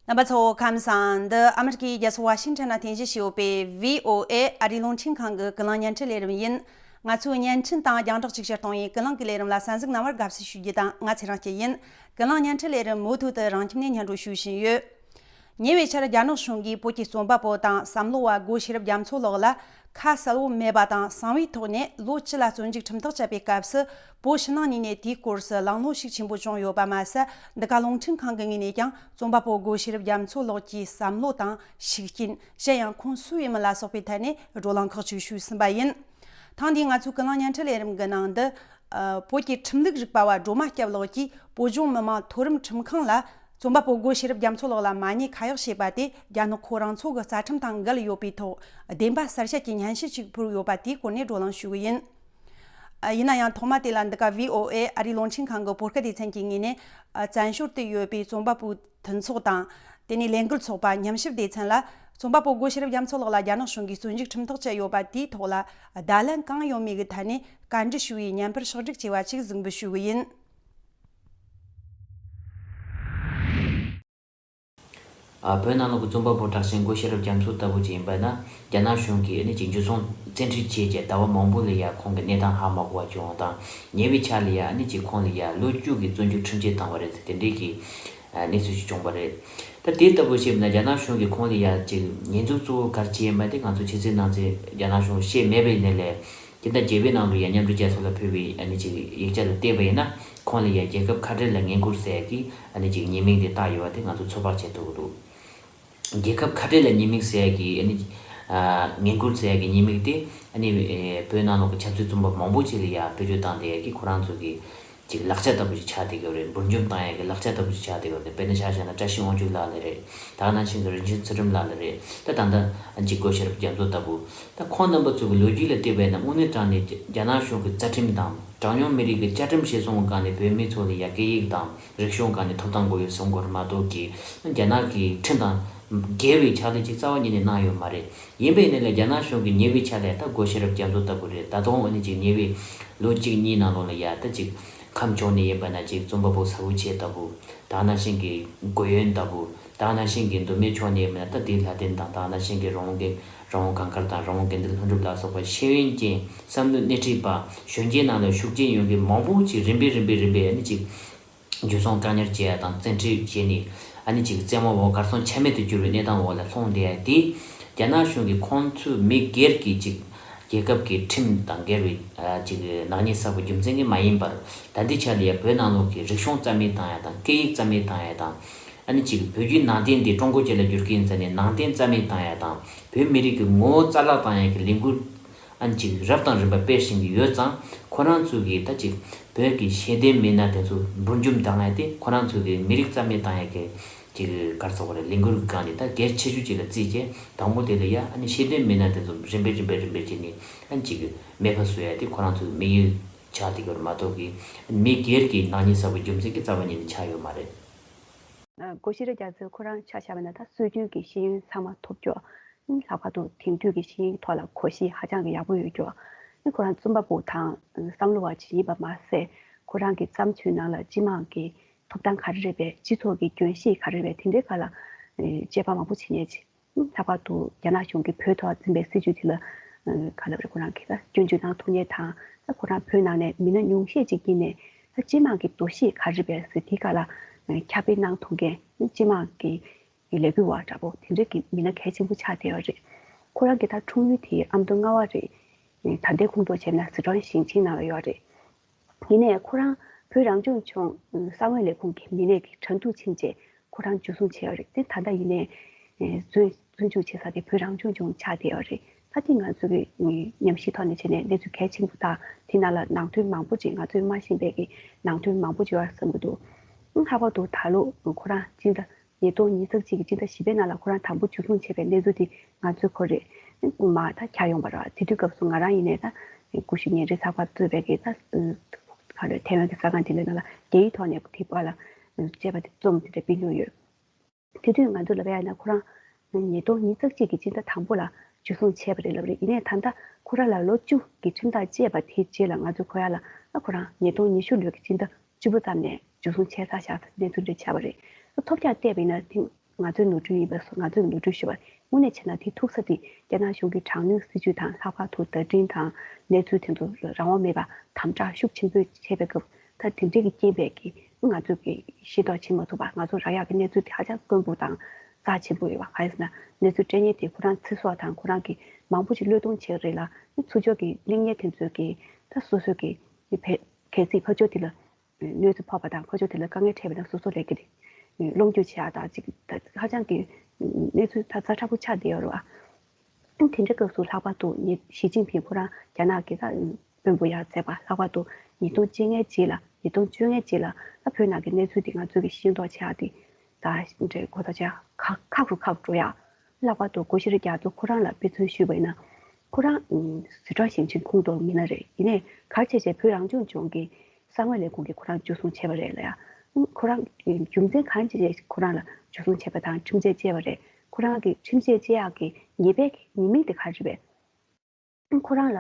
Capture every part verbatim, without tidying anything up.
རྣམ་པ་ཚོ་ཁམས་བཟང་། འདི་ཨ་མི་རི་ཀའི་རྒྱལ་ས་ཝ་ཤིང་ཊོན་ནས་རྟེན་གཞི་བྱས་ཡོད་པའི་བྷི་ཨོ་ཨེ་ཨ་རིའི་རླུང་འཕྲིན་ཁང་གི་ཀུན་གླེང་བརྙན་འཕྲིན་ལས་རིམ་ཡིན། ང་ཚོའི་བརྙན་འཕྲིན་དང་རྒྱང་བསྒྲགས་ཅིག་ཕྱིར་གཏོང་བའི་ཀུན་གླེང་གི་ལས་རིམ་ལ་གསན་གཟིགས་གནང་བར་དགའ་བསུ་ཞུ་རྒྱུ་དང་། ང་ཚེ་རིང་སྐྱིད་ཡིན། ཀུན་གླེང་བརྙན་འཕྲིན་ལས་རིམ་མུ་མཐུད་དུ་རང་ཁྱིམ་ནས་སྙན་སྒྲོན་ཞུ་བཞིན་ཡོད། ཉེ་བའི་ཆར་རྒྱ་ནག་གཞུང་གིས་བོད་ཀྱི་རྩོམ་པ་པོ་དང་བསམ་བློ་བ་སྒོ་ཤེས་རབ་རྒྱ་མཚོ་ལགས་ལ་ཁ་གསལ་བོ་མེད་པ་དང་གསང་བའི་ཐོག་ནས་ལོ་བཅུ་ལ་བཙོན་འཇུག་ཁྲིམས་ཐག་བཅད་པའི་སྐབས་སུ། བོད་ཕྱི་ནང་གཉིས་ནས་དེའི་སྐོར་སུ་གླེང་སློང་ཤུགས་ཆེན་པོ་བྱུང་ཡོད་པ་མ་ཟད། འདི་ག་རླུང་འཕྲིན་ཁང་གི་ངོས་ནས་ཀྱང་རྩོམ་པ་པོ་སྒོ་ཤེས་རབ་རྒྱ་མཚོ་ལགས་ཀྱི་བསམ་བློ་དང་ཤུགས་རྐྱེན། གཞན་ཡང་ཁོང་སུ་ཡིན་མིན་ལ་སོགས་པའི་ཐད་ནས་བགྲོ་གླེང་ཁག་ཅིག་ཞུས་ཟིན་པ་ཡིན། ཐེངས་འདིའི་ང་ཚོའི་ཀུན་གླེང་བརྙན་འཕྲིན་ལས་རིམ་གྱི་ནང་དུ། ཨ། བོད་ཀྱི་ཁྲིམས་ལུགས་རིག་པ་བ་སྒྲོལ་མ་སྐྱབས་ལགས་ཀྱིས་བོད་ལྗོངས་མི་དམངས་མཐོ་རིམ་ཁྲིམས་ཁང་ལ་རྩོམ་པ་པོ་སྒོ་ཤེས་རབ་རྒྱ་མཚོ་ལགས་ལ་མ་ཉེས་ཁ་གཡོག་བྱས་པ་དེ་རྒྱ་ནག་ཁོ་རང་ཚོ་གི་རྩ་ཁྲིམས་དང་འགལ་ཡོད་པའི་ཐོག་བདེན་པ་གསལ་བཤད་ཀྱི་སྙན་ཞུ་ཅིག་ཕུལ་ཡོད་པ་དེའི་སྐོར་ནས་བགྲོ་གླེང་ཞུ་གི་ཡིན། ཨ། ཡིན་ན་ཡང་ཐོག་མ་དེ་ལ་འདི་ག་བྷི་ཨོ་ཨེ་ཨ་རིའི་རླུང་འཕྲིན་ཁང་གི་བོད་སྐད་སྡེ་ཚན་གྱི་ངོས་ནས། ཨ། བཙན་བྱོལ་དུ་ཡོད་པའི་རྩོམ་པ་པོའི་མཐུན་ཚོགས་དང་། དེ་ནས་ལས་འགུལ་ཚོགས་པ་ཉམས་ཞིབ་སྡེ་ཚན་ལ་རྩོམ་པ་པོ་སྒོ་ཤེས་རབ་རྒྱ་མཚོ་ལགས་ལ་རྒྱ་ནག་གཞུང་གིས་བཙོན་འཇུག་ཁྲིམས་ཐག་བཅད་ཡོད་པ་དེའི་ཐོག་ལ་བརྡ་ལན་གང་ཡོད་མེད་ཀྱི་ཐད་ནས་བཀའ་འདྲི་ཞུ་བའི་བརྙན་པར་ཕྱག་བསྒྲིགས་བྱས་པ་ཅིག་གཟིགས་འབུལ་ཞུ་གི་ཡིན། ཨ། བོད་ནང་ལོགས་ཀྱི་རྩོམ་པ་པོ་གྲགས་ཅན་སྒོ་ཤེས་རབ་རྒྱ་མཚོ་ལྟ་བུ་ཅིག་ཡིན་པ་ན། རྒྱ་ནག་གཞུང་གིས་ཨ་ནི་ཅིག་འཇུ་བཟུང་བཙན་ཁྲིད་བྱས་རྗེས་ཟླ་བ་མང་པོ་ལ་ཡ་ཁོང་གི་གནས་སྟངས་ཧ་མ་གོ་བ་བྱུང་བ་དང་། ཉེ་བའི་ཆར་ལ་ཡ་ཨ་ནི་ཅིག་ཁོང་ལ་ཡ་ལོ་བཅུ་གི་བཙོན་འཇུག་ཁྲིམས་ཆད་བཏང་བ་རེད་ཟེར། དེ་འདྲའི་གི་ཨ་གནས་ཚུལ་ཞིག་བྱུང་བ་རེད། ད་དེ་ལྟ་བུ་བྱས་པ་ན་རྒྱ་ནག་གཞུང་གིས་ཁོང་ལ་ཡ་ཅིག་ཉེས་འཛུགས་གཙོ་བོ་ག་རེ་བྱས་ཡིན་པ་དེ་ང་ཚོ་ཕྱི་གསལ་ནང་གསལ་རྒྱ་ནག་གཞུང་ཤེས་མེད་པའི་ནས་ལས། སྤྱི་ཟླ་བརྒྱད་པའི་ནང་དུ་ཡ་མཉམ་འབྲེལ་རྒྱལ་ཚོགས་ལ་ཕུལ་བའི་ཨ་ནི་ཅིག་ཡིག་ཆ་ལ་བལྟས་པ་ཡིན་ན། ཁོང་ལ་ཡ་རྒྱལ་ཁབ་ཁ་བྲལ་ལ་ངན་སྐུལ་ཟེར་ཡ་གི་ཨ་ནི་ཅིག་ཉེས་དམིགས་དེ་བཏགས་ཡོད་པ་དེ་ང་ཚོ་ཚོད་དཔག་བྱེད་ཐུབ་ཀྱི་འདུག་རྒྱལ་ཁབ་ཁ་བྲལ་ལ་ཉེས་དམིགས་ཟེར་ཡ་གི་ཨ་ནི་ཨ་ངན་སྐུལ་ཟེར་ཡ་གི་ཉེས་དམིགས་དེ་ཨ་ནི་ཨེ་བོད་ནང་ལོགས་ཀྱི་ཆབ་སྲིད་བཙོན་པ་མང་པོ་ཅིག་ལ་ཡ་བེད་སྤྱོད་བཏང་བསྡད་ཡ་གི་ཁོ་རང་ཚོ་གི་ཅིག་ལག་ཆ་ལྟ་བུ་ཞིག་ཆགས་བསྡད་ཀྱི་ཡོད་རེད། འབུར་འཇོམས་བཏང་ཡ་གི་ལག་ཆ་ལྟ་བུ་ཞིག་ཆགས་བསྡད་ཀྱི་ཡོད་རེད། དཔེར་ན་ཆ་བཞག་ན་བཀྲ་ཤིས་དབང་ཕྱུག་ལགས་ལ་རེད། ད་ག་ནང་བཞིན་གྱི་རིན་ཆེན་ཚུལ་ཁྲིམས་ལགས་ལ་རེད། ད་ད་ལྟ་ཅིག་སྒོ་ཤེས་རབ་རྒྱ་མཚོ་ལྟ་བུ། ད་ཁོང་རྣམ་པ་ཚོ་གི་ལོ་རྒྱུས་ལ་བལྟས་པས་ན་དངོས་གནས་དྲང་གནས་རྒྱ་ནག་གཞུང་གི་རྩ་ཁྲིམས་དང་གྲངས་ཉུང་མི་རིགས་ཀྱི་བཅའ་ཁྲིམས་གཞིར་བཟུང་གི་སྒང་ནས་བོད་མི་ཚོ་ལ་ཡ་སྐད་ཡིག་དང་རིག་གཞུང་སྒང་ནས་ཐོབ་ཐང་དགོས་ཡོད་གསུང་དགོས་རེད་མ་གཏོགས་ཀྱི་རྒྱ་ནག་གི་ཁྲིམས་དང་འགལ་བའི་ཕྱག་ལས་ཅིག་རྩ་བ་ཉིད་ནས་གནང་ཡོད་མ་རེད། ཡིན་པའི་ནས་ལ་རྒྱ་ནག་གཞུང་གི་ཉེ་བའི་ཆ་ལས་ད་སྒོ་ཤེས་རབ་རྒྱ་མཚོ་ལྟ་བུ་རེད། ད་དུང་ཨ་ནི་ཅིག་ཉེ་བའི་ལོ་གཅིག་གཉིས་ནང་ལོགས་ལ་ཡ་ད་ཅིག་ཁམས་ཕྱོགས་ནས་ཡིན་པ་ན་ཅིག་རྩོམ་པ་པོ་ཟ་བུ་ཆེ་ལྟ་བུ། ད་ག་ནང་བཞིན་གྱི་སྒོ་ཡོན་ལྟ་བུ། ད་ག་ནང་བཞིན་གྱི་མདོ་སྨད་ཕྱོགས་ནས་ཡིན་པ་ན་ད་ལྡི་ལི་ལྷ་ལྡན་དང་། ད་ག་ནང་བཞིན་གྱི་རི་བོང་དགེ་རི་བོང་གངས་དཀར་དང་རི་བོང་དགེ་འདུན་ལྷུན་གྲུབ་ལ་སོགས་པ་ཤེས་ཡོན་ཅན་བསམ་བློའི་སྣེ་ཁྲིད་པ་གཞོན་སྐྱེས་ནང་ལ་ཤུགས་རྐྱེན་ཡོད་མཁན་མང་པོ་ཅིག་རིམ་པས་རིམ་པས་རིམ་པས་ཨ་ནི་ཅིག་འཇུ་བཟུང་བཀག་ཉར་བྱས་ཡ་དང་བཙན་ཁྲིད་བྱས་ནས་ཨ་ནི་ཅིག་རྩེད་མོ་འོག་གར་སོང་ཆ་མེད་དུ་གྱུར་བའི་གནས་སྟངས་འོག་ལ་ལྷུང་བསྡད་ཡ་དེ། རྒྱ་ནག་གཞུང་གིས་ཁོང་ཚོའི་མི་སྒེར་གྱི་ཅིག་རྒྱལ་ཁབ་ཀྱི་ཁྲིམས་དང་འགལ་བའི་ཨ་ཅིག་ནག་ཉེས་བསགས་པའི་རྒྱུ་མཚན་གྱིས་མ་ཡིན་པར། ད་ལྟའི་ཆ་ལ་ཡ་བོད་ནང་ལོགས་ཀྱི་རིག་གཞུང་རྩ་མེད་བཏང་ཡ་དང་སྐད་ཡིག་རྩ་མེད་བཏང་ཡ་དང་། ཨ་ནི་ཅིག་བོད་བརྒྱུད་ནང་བསྟན་འདི་ཀྲུང་གོ་བཅས་ལ་བསྒྱུར་གྱི་ཡིན་ཟེར་ནས་ནང་བསྟན་རྩ་མེད་བཏང་ཡ་དང་། བོད་མི་རིགས་ཀྱི་ངོ་བོ་རྩ་བརླག་བཏང་ཡ་གི་ལས་འགུལ་ཨ་ནི་ཅིག་རབ་དང་རིམ་པ་སྤེལ་བཞིན་གྱི་ཡོད་ཙང་། ཁོ་རང་ཚོ་གིས་ད་ཅིག་བོད་ཀྱི་ཤེས་ལྡན་མི་སྣ་དེ་ཚོ་འབུར་འཇོམས་བཏང་ཡ་དེ་ཁོ་རང་ཚོ་གི་མི་རིགས་རྩ་མེད་བཏང་ཡ་གི་ཅིག་ག་རེ་ཟེར་དགོས་རེད། ལས་འགུལ་གྱི་སྒང་ནས་ད་གལ་ཆེ་ཤོས་ཅིག་ལ་བརྩིས་བྱས། དང་པོ་དེ་ལ་ཡ་ཨ་ནི་ཤེས་ལྡན་མི་སྣ་དེ་ཚོ་རིམ་པས་རིམ་པས་རིམ་པས་བྱས་ནས་ཨ་ནི་ཅིག་མེད་པ་བཟོ་ཡ་དེ་ཁོ་རང་ཚོའི་དམིགས་ཡུལ་ཆགས་བསྡད་ཀྱི་ཡོད་རེད་མ་གཏོགས་ཀྱི། མི་སྒེར་གྱི་ནག་ཉེས་བསགས་པའི་རྒྱུ་མཚན་གྱིས་རྩ་བ་ཉིད་ནས་ཆགས་ཡོད་མ་རེད། སྒོ་ཤེས་རབ་རྒྱ་མཚོ་ཁོ་རང་ཆ་བཞག་པ་ན་ད་སྲོལ་རྒྱུན་གྱི་ཤེས་ཡོན་ཚང་མ་ཐོབ་རྒྱུ། ལྷག་པར་དུ་དེང་དུས་ཀྱི་ཤེས་ཡོན་ཐོག་ལ་གོ་ཤེས་ཧ་ཅང་གི་ཡག་པོ་ཡོད་རྒྱུ། ཁོ་རང་རྩོམ་པ་པོ་དང་བསམ་བློ་བ་ཅིག་ཡིན་པ་མ་ཟད། ཁོ་རང་གི་བརྩམས་ཆོས་ནང་ལ་སྤྱི་དམངས་ཀྱི་ཐོབ་ཐང་ག་རེ་རེད་པས། སྤྱི་ཚོགས་ཀྱི་རྒྱུན་ཤེས་ག་རེ་རེད་པས། དེ་འདྲའི་སྒང་ལ་དཔྱད་པ་མང་པོ་བྱེད་མཁན་ཅིག་ལྷག་པར་དུ་རྒྱ་ནག་གཞུང་གིས་བོད་ཐོག་འཛིན་པའི་སྲིད་བྱུས་དེ་ལ་ག་ལབ་རེད། ཁོ་རང་གིས་ད་སྐྱོན་བརྗོད་གནང་ཐུབ་མཁན་དང་། ད་ཁོ་རང་བོད་ནང་ནས་མི་སྣ་ཉུང་ཤས་ཅིག་ཡིན་ནའི་ད་སྤྱི་དམངས་ཀྱི་འདུ་ཤེས་ག་རེ་རེད་པས་ཟེར་དེའི་སྒང་ལ་ཁྱབ་སྤེལ་གནང་ཐུབ་མཁན། སྤྱི་དམངས་ཀྱི་ལས་འགུལ་བ་འདྲ་པོ་དེ་འདྲ་གི་མི་སྣ་གལ་ཆེན་པོ་ཆགས་བསྡད་ཡོད་རེད། ཁོ་རང་གི་ད་འཁྲུངས་ཡུལ་དེ་ཨ་མདོ་རྔ་བ་རེད། ད་ལྟའི་ཁོངས་གཏོགས་བྱས་ན་སི་ཁྲོན་ཞིང་ཆེན་ནང་ལ་ཡོད་རེད། ཡིན་ནའི་ཁོ་རང་བོད་རང་སྐྱོང་ལྗོངས་གསང་བའི་ལས་ཁུངས་ཀྱི་མི་སྣས་ཀྱི་གྲ་འདུག་ཕྱིན་རྗེས་ཁོ་རང་འཇུ་བཟུང་བྱས་ཡོད་རེད། དེ་ད་ལྟ་ཡིན་ནའི་བཙོན་བཙོན་འཇུག་བྱེད་ས་དེ་བོད་རང་སྐྱོང་ལྗོངས་ཆགས་བསྡད་ཡོད་རེད། ད་དེ་ང་ཚོ་གི་ཉམས་ཞིབ་ཐོག་ནས་བྱས་ནས་གནས་ཚུལ་གལ་ཆེན་པོ་དང་དེ་ནང་ལ་ནང་དོན་མང་པོ་ཅིག་ང་ཚོས་མ་ཤེས་པའི་གི་ནང་དོན་མང་པོ་ཅིག་ཡོད་བསམ་གྱི་འདུག་ལྷག་པར་དུ་ད་ལོ་ཁོ་རང་སྤྱི་ཟླ་ཉིས་སྟོང་ཉི་ཤུ་རྩ་གཅིག་གི་སྤྱི་ཟླ་བཞི་པའི་ནང་ལ་ཁོ་རང་དང་པོ་འཇུ་བཟུང་བྱས་པའི་གནས་ཚུལ་དེ་ང་ཚོའི་ཁོ་རེ་མར་ད་འཁྱར་ཡོང་བ་རེད། དེ་དུས་སྐབས་སུ་ང་རང་ཡིན་ནའི་ད་ཀུ་ཤུ་ཉིན་རེའི་གསར་པར་གཙོས་པའི་གི་ད་ག་རེ་ཐེ་ཝན་གྱི་གསར་ཁང་དེ་འདྲའི་ནང་ལ་རྒྱ་ཡིག་ཐོག་ནས་དེ་བར་ལ་དཔྱད་པ་དེ་རྩོམ་དེ་འདྲ་སྤེལ་མྱོང་ཡོད། དེ་དུས་ང་ཚོ་ལབ་ཡ་ཡིན་ན་ཁོ་རང་ཉིས་སྟོང་ཉི་ཤུ་རྩ་གཅིག་གི་སྤྱི་ཟླ་དང་པོ་ལ་འཇུ་བཟུང་བྱས་པ་རེད་ལབ་རེད། ཡིན་ནའི་ད་ལྟ་ཁོ་རང་ལ་ལོ་བཅུ་གི་ཁྲིམས་ཐག་བཅད་པ་དེའི་རྗེས་ལ་ང་ཚོ་གོ་ཡ་ལ་ཨ་ཁོ་རང་ཉིས་སྟོང་ཉི་ཤུ་ལོའི་གི་སྤྱི་ཟླ་བཅུ་པོ་ཙམ་ནས་འཇུ་བཟུང་བྱས་ཚར་བཞག་གནས་ཚུལ་འདྲ་ཆགས་པ་རེད། ཐོབ་རྒྱག་བལྟས་པ་ཡིན་ན་དེང་ ང་ཚོའི་ནོར་འཁྲུལ་ཡིན་པ་སོགས། ང་ཚོས་ནོར་འཁྲུལ་ཞུ་བ་དངོས་གནས་བྱས་ན་དེ་ཐུག་ས་དེ་རྒྱ་ནག་གཞུང་གི་དྲག་གནོན་སྲིད་བྱུས་དང་ལྷག་པར་དུ་བརྡ་འཕྲིན་དང་གནས་ཚུལ་དེ་ཚོ་རང་དབང་མེད་པ་དམ་དྲག་ཤུགས་ཆེན་པོས་བྱས་པའི་སྐབས། ད་དེ་འདྲས་ཀྱི་རྐྱེན་པས་ཀྱི་ང་ཚོས་ཀྱི་ཤེས་རྟོགས་བྱེད་མ་ཐུབ་པ། ང་ཚོ་རག་ཡག་གི་གནས་ཚུལ་དེ་ཧ་ཅང་དཀོན་པོ་དང་རྩ་ཆེན་པོ་ཡོད་པ། གང་ཡིན་ཟེར་ན་གནས་ཚུལ་སྤྲད་མཁན་དེ་ཁོ་རང་ཚེ་སྲོག་དང་ཁོ་རང་གི་མང་པོ་ཅིག་བློས་གཏོང་བྱས་རེད་ལ། ཚུར་ཕྱོགས་ཀྱི་གླེང་མཁན་དེ་ཚོས་ཀྱི་ད་སོ་སོའི་ཀྱི་གལ་སྲིད་ཕར་ཕྱོགས་དེ་ལ་གནོད་འཚེ་ཕོག་པ་དང་ཕར་ཕྱོགས་དེ་ལ་དཀའ་ངལ་འཕྲད་པ་ན་སོ་སོ་ལས་ཀྱི་རེད། སློང་རྒྱུ་བྱེད་ཡག་དང་ཅིག་ད་ཧ་ཅང་གི་གནས་ཚུལ་ད་ཛ་དྲག་པོ་ཆགས་བསྡད་ཡོད་རེད་བ། དེ་འདྲའི་སྐབས་སུ་ལྷག་པར་དུ་ཉེ་ཞི་ཅིན་ཕིང་ཁོ་རང་རྒྱ་ནག་གི་ད་དཔོན་པོ་ཡར་མཛད་པ། ལྷག་པར་དུ་ཉིས་སྟོང་བཅོ་ལྔའི་རྗེས་ལ། ཉིས་སྟོང་བཅོ་ལྔའི་རྗེས་ལ་ད་བོད་ནང་གི་གནས་ཚུལ་དེ་ང་ཚོས་ཀྱི་ཤེས་རྟོགས་བྱེད་ཡག་དེ་ད་འདྲའི་གོ་ད་ཆ་ཁག་ཁག་རུ་ཁག་འགྲོ་ཡག་ལྷག་པར་དུ་སྒོ་ཤེས་རབ་རྒྱ་མཚོ་ཁོ་རང་ལ་དཔེ་མཚོན་ཞུས་པ་ཡིན་ན། ཁོ་རང་ཨུམ་སི་ཁྲོན་ཞིང་ཆེན་ཁོངས་གཏོགས་མི་སྣ་རེད། ཡིན་ནའི་ག་རེ་བྱས་བྱས་བོད་རང་སྐྱོང་ལྗོངས་ཀྱི་གསང་བའི་ལས་ཁུངས་ཀྱིས་ཁོ་རང་འཇུ་བཟུང་བྱས་པ་རེད་ལ་ཡ། ཨུམ་ཁོ་རང་རྒྱུ་མཚན་གང་བྱས་བྱས་ཁོ་རང་ལ་འཇུ་བཟུང་བྱས་པ་དང་ཁྲིམས་ཆད་བཅད་པ་རེད། ཁོ་རང་གི་ཁྲིམས་ཆད་བཅད་ཡག་གི་ཉེས་པའི་ཉེས་དམིགས་དེ་ག་རེ་རེད་པས། ཁོ་རང་ལ་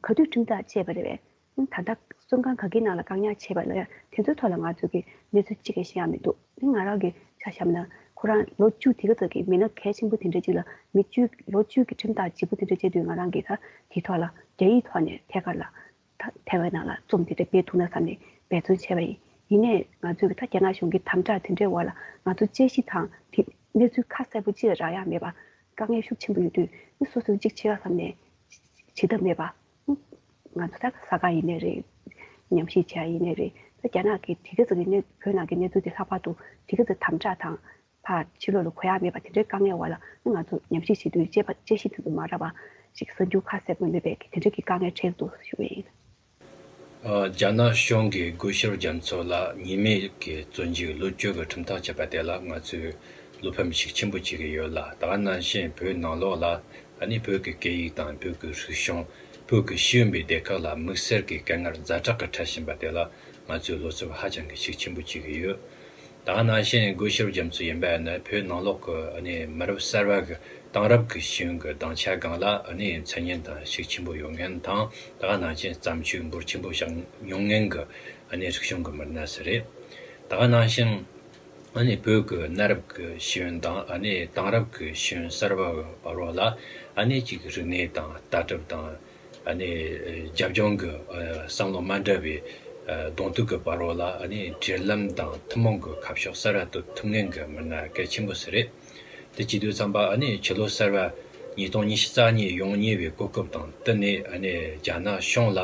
ག་དུས་ཁྲིམས་ཐག་བཅད་པ་རེད་པས། ད་ལྟ་བཙོན་ཁང་ག་གི་ནང་ལ་བཀག་ཉར་བྱས་པ་ལ་ཡང་དེ་ཚོའི་ཐོག་ལ་ང་ཚོས་ཀྱི་གནས་ཚུལ་གཅིག་ཀྱང་ཤེས་ཡག་མི་འདུག་ང་རང་གི་ཆ་བཞག་ན་ཁོ་རང་ལོ་བཅུ་དེ་ག་ཙམ་གྱི་མི་སྣ་གལ་ཆེན་པོ་དེ་འདྲ་ཅིག་ལ། མི་བཅུ་ལོ་བཅུ་གི་ཁྲིམས་ཐག་ལྗིད་པོ་དེ་འདྲ་བཅད་དུས་ང་རང་གིས་ད་དེའི་ཐོག་ལ་རྒྱ་ཡིག་ཐོག་ནས་ཐད་ཀར་ལ་ད་ཐེ་ཝན་ནང་ལ་རྩོམ་དེ་འདྲ་སྤེལ་ཐུབ་ན་བསམ་ནས་འབད་བརྩོན་བྱས་པ་ཡིན། ཡིན་ནའི་ང་ཚོས་ཀྱི་ད་རྒྱ་ནག་གཞུང་གི་དམ་དྲག་དེ་འདྲའི་འོག་ལ་ང་ཚོ་དཔྱད་གཞི་དང་དེ་གནས་ཚུལ་ཁ་གསལ་པོ་ཅིག་རག་ཡག་མེད་པ། དཀའ་ངལ་ཤུགས་ཆེན་པོ་ཡོད་དུས་མི་སོ་སོས་གཅིག་བྱེད་ཡག་བསམ་ནས་བྱེད་ཐབས་མེད་པ། ང་ཚོ་ད་ས་ག་ཡིན་ནའི་རེད། ཉམས་ཞིབ་བྱེད་ཡག་ཡིན་ནའི་རེད། ད་རྒྱ་ནག་གི་དེ་ག་ཙམ་གྱི་གནས་བོད་ནང་གི་གནས་ཚུལ་དེ་ལྷག་པར་དུ་དེ་ག་ཙམ་དམ་དྲག་དང་ཕར་ཕྱི་ལོགས་ལ་གོ་ཡག་མེད་པ་དེ་འདྲའི་དཀའ་ངལ་འོག་ལ་ང་ཚོ་ཉམས་ཞིབ་བྱེད་དུས་དཔྱད་པ་དཔྱད་གཞི་དེ་ཚོ་མ་རག་པ་ཞིག་གསར་འགྱུར་ཁ་གསལ་པོ་མེད་པའི་གི་དེ་འདྲའི་གི་དཀའ་ངལ་འཕྲད་འདུག་ཞུ་བ་ཡིན། ཨ། རྒྱ་ནག་གཞུང་གིས་སྒོ་ཤེས་རབ་རྒྱ་མཚོ་ལ་ཉེས་མེད་ཀྱི་བཙོན་འཇུག་ལོ་བཅུ་གི་ཁྲིམས་ཐག་བཅད་པ་དེ་ལ་ང་ཚོས་བློ་ཕམ་ཤུགས་ཆེན་པོ་བྱེད་ཀྱི་ཡོད་ལ། ད་ག་ནང་བཞིན་བོད་ནང་ལོགས་ལ་ཨ་ནི་བོད་ཀྱི་སྐད་ཡིག་དང་བོད་ཀྱི་རིག་གཞུང་། བོད་ཀྱི་ཤེས་ཡོན་པའི་སྡེ་ཁག་ལ་དམིགས་བསལ་གྱི་དཀའ་ངལ་ཛ་དྲག་གི་འཕྲད་བཞིན་པ་དེ་ལ་ང་ཚོས་བློ་འཚབ་ཧ་ཅང་གི་ཤུགས་ཆེན་པོ་བྱེད་ཀྱི་ཡོད། ད་ག་ནང་བཞིན་སྒོ་ཤེས་རབ་རྒྱ་མཚོ་ཡིན་པ་ནི་བོད་ནང་ལོགས་ཀྱི་ཨ་ནི་མི་རབས་གསར་བ་གི་དེང་རབས་ཀྱི་ཤེས་ཡོན་གྱི་སྡིངས་ཆ་སྒང་ལ་ཨ་ནི་མཚན་སྙན་དང་ཤུགས་ཆེན་པོ་ཡོད་མཁན་དང་། ད་ག་ནང་བཞིན་བརྩམས་ཆོས་འབོར་ཆེན་པོ་བཞག་མྱོང་མཁན་གྱི་ཨ་ནི་རིག་གཞུང་གི་མི་སྣ་ཞིག་རེད། ད་ག་ནང་བཞིན་ཨ་ནི་བོད་ཀྱི་གནའ་རབས་ཀྱི་ཤེས་ཡོན་དང་ཨ་ནི་དེང་རབས་ཀྱི་ཤེས་ཡོན་གསར་བ་གི་བར་ལ་ཨ་ནི་གཅིག་རིག་གནས་དང་ལྟ་གྲུབ་དང་། ཨ་ནི་རྒྱབ་ལྗོངས་ཀྱི་ཨ་བསམ་བློ་མ་འདྲ་བའི་ཨ་གདོང་ཐུག་གི་བར་ལ་ཨ་ནི་འབྲེལ་ལམ་དང་ཐུན་མོང་གི་ཁ་ཕྱོགས་གསར་བ་གཏོད་ཐུབ་མཁན་གྱི་མི་སྣ་གལ་ཆེན་པོ་ཞིག་རེད། དེ་བྱེད་དུས་ཙམ་པ་ཨ་ནི་ཕྱི་ལོ་གསར་བ་ཉིས་སྟོང་ཉི་ཤུ་རྩ་གཉིས་ཡོང་ཉེ་བའི་གོ་སྐབས་དང་བསྟུན་ནས། ཨ་ནི་རྒྱ་ནག་གཞུང་ལ་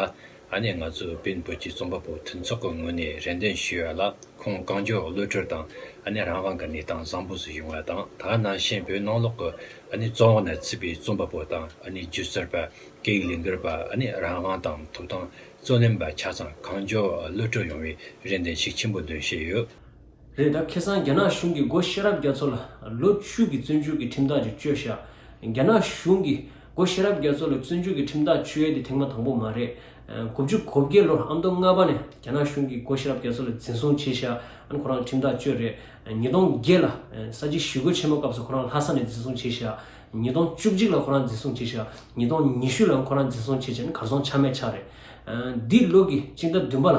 ཨ་ནི་ང་ཚོ་བོད་བོད་ཀྱི་རྩོམ་པ་པོ་མཐུན་ཚོགས་ཀྱི་ངོས་ནས་རེ་འདུན་ཞུ་ཡ་ལ། ཁོང་གང་མགྱོགས་གློད་གྲོལ་དང་ཨ་ནི་རང་དབང་གི་གནས་སྟངས་བཟང་པོ་ཞིག་ཡོང་བ་དང་། ད་ག་ནང་བཞིན་བོད་ནང་ལོགས་ཀྱི་ཨ་ནི་བཙོན་འོག་ན་ཚུད་པའི་རྩོམ་པ་པོ་དང་ཨ་ནི་སྒྱུ་རྩལ་པ། སྐད་ཡིག་ལས་འགུལ་བ། ཨ་ནི་རང་དབང་དང་ཐོབ་ཐང་རྩོད་ལེན་པ་ཆ་ཚང་གང་མགྱོགས་གློད་གྲོལ་ཡོང་བའི་རེ་འདུན་ཤུགས་ཆེན་པོ་འདོན་བཞིན་ཡོད། རེད། ད་ཁ་སང་རྒྱ་ནག་གཞུང་གིས་སྒོ་ཤེས་རབ་རྒྱ་མཚོ་ལ་ལོ་བཅུ་གི་བཙོན་འཇུག་གི་ཁྲིམས་ཐག་ཅིག་གཅོད་བཞག་རྒྱ་ནག་གཞུང་གིས་སྒོ་ཤེས་རབ་རྒྱ་མཚོ་ལ་བཙོན་འཇུག་གི་ཁྲིམས་ཐག་གཅོད་ཡས་དེ་ཐེངས་མ་དང་པོ་མ་རེད། དགུ་བཅུ་གོ་བརྒྱད་ལོར་ཨ་མདོ་རྔ་པ་ནས་རྒྱ་ནག་གཞུང་གིས་སྒོ་ཤེས་རབ་རྒྱ་མཚོ་ལ་འཛིན་བཟུང་བྱས་བཞག་ཨ་ནི་ཁོ་རང་ལ་ཁྲིམས་ཐག་གཅོད་རེད། ཉིས་སྟོང་བརྒྱད་ལ་ས་བྱི་ཞི་རྒོལ་ཆེན་མོ་སྐབས་སུ་ཁོ་རང་ལྷ་ས་ནས་འཛིན་བཟུང་བྱས་བཞག་ཉིས་སྟོང་བཅུ་གཅིག་ལ་ཁོ་རང་འཛིན་བཟུང་བྱས་བཞག་ཉིས་སྟོང་ཉི་ཤུ་ལ་ཁོ་རང་འཛིན་བཟུང་བྱས་བྱས་ནས་གར་སོང་ཆ་མེད་ཆགས་རེད། འདི་ལོ་གི་སྤྱི་ཟླ་བདུན་པ་ལ་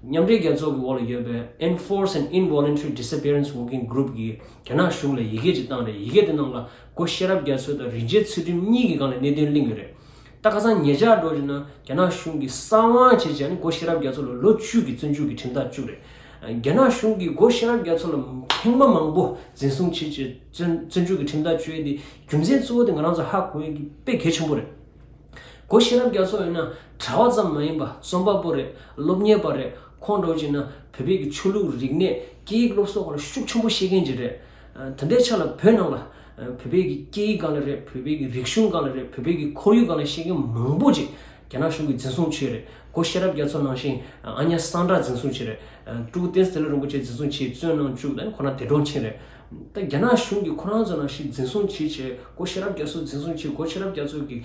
མཉམ་འབྲེལ་རྒྱལ་ཚོགས་ཀྱི་འོག་ལ་ཡོད་པའི་Enforce and Involuntary Disappearance Working Group གིས་རྒྱ་ནག་གཞུང་ལ་ཡི་གེ་ཅིག་བཏང་རེད། ཡི་གེ་དེ་ནང་ལ་སྒོ་ཤེས་རབ་རྒྱ་མཚོ་དང་རིན་ཆེན་ཚུལ་ཁྲིམས་གཉིས་ཀྱི་སྒང་ལ་གནད་དོན་གླེང་ཡོད་རེད། ད་ཁ་སང་ཉེ་ཆར་འགྲོ་བཞིན་ན་རྒྱ་ནག་གཞུང་གིས་གསང་བ་བྱས་བྱས་ནས་སྒོ་ཤེས་རབ་རྒྱ་མཚོ་ལ་ལོ་བཅུ་གི་བཙོན་འཇུག་གི་ཁྲིམས་ཐག་བཅུག་རེད། རྒྱ་ནག་གཞུང་གིས་སྒོ་ཤེས་རབ་རྒྱ་མཚོ་ལ་ཐེངས་མ་མང་པོ་འཛིན་བཟུང་བྱས་བྱས་བཙོན་བཙོན་འཇུག་གི་ཁྲིམས་ཐག་གཅོད་ཡས་དེ་རྒྱུ་མཚན་གཙོ་བོ་དེ་ང་རང་ཚོ་ཧ་གོ་ཡས་ཀྱི་དཔེ་གལ་ཆེན་པོ་རེད། སྒོ་ཤེས་རབ་རྒྱ་མཚོ་ཡིན་ན་གྲྭ་པ་ཙམ་མ་ཡིན་པ་རྩོམ་པ་པོ་རེད། སློབ་གཉེར་པ་རེད། ཁོང་འདྲ་བོ་བྱས་ན་བོད་པའི་གི་ཆོས་ལུགས་རིག་གནས་སྐད་ཡིག་སློབ་གསོ་སྐོར་ལ་ཤུགས་ཆེན་པོ་ཤེས་མཁན་ཅིག་རེད། དེ་འདྲའི་ཆ་ལ་བོད་ནང་ལ་བོད་པའི་གི་སྐད་ཡིག་སྒང་ལ་རེད། བོད་པའི་གི་རིག་གཞུང་སྒང་ལ་རེད། བོད་པའི་གི་ཁོར་ཡུག་སྒང་ལ་ཤེས་མཁན་མང་པོ་ཅིག་རྒྱ་ནག་གཞུང་གིས་འཛིན་བཟུང་བྱས་རེད། སྒོ་ཤེས་རབ་རྒྱ་མཚོ་ནང་བཞིན་ཨ་ཉ་སཱན་ཏྲ་འཛིན་བཟུང་བྱས་རེད། སྤྲུལ་སྐུ་བསྟན་འཛིན་བདེ་ལེགས་རིན་པོ་ཆེ་འཛིན་བཟུང་བྱས་བཙོན་ནང་བཅུག་ད་ཁོ་རང་འདས་གྲོངས་ཕྱིན་རེད། ད་རྒྱ་ནག་གཞུང་གིས་ཁོ་རང་ཚོ་ནང་བཞིན་འཛིན་བཟུང་བྱས་བྱས་སྒོ་ཤེས་རབ་རྒྱ་མཚོ་འཛིན་བཟུང་བྱས། སྒོ་ཤེས་རབ་རྒྱ་མཚོ་གི་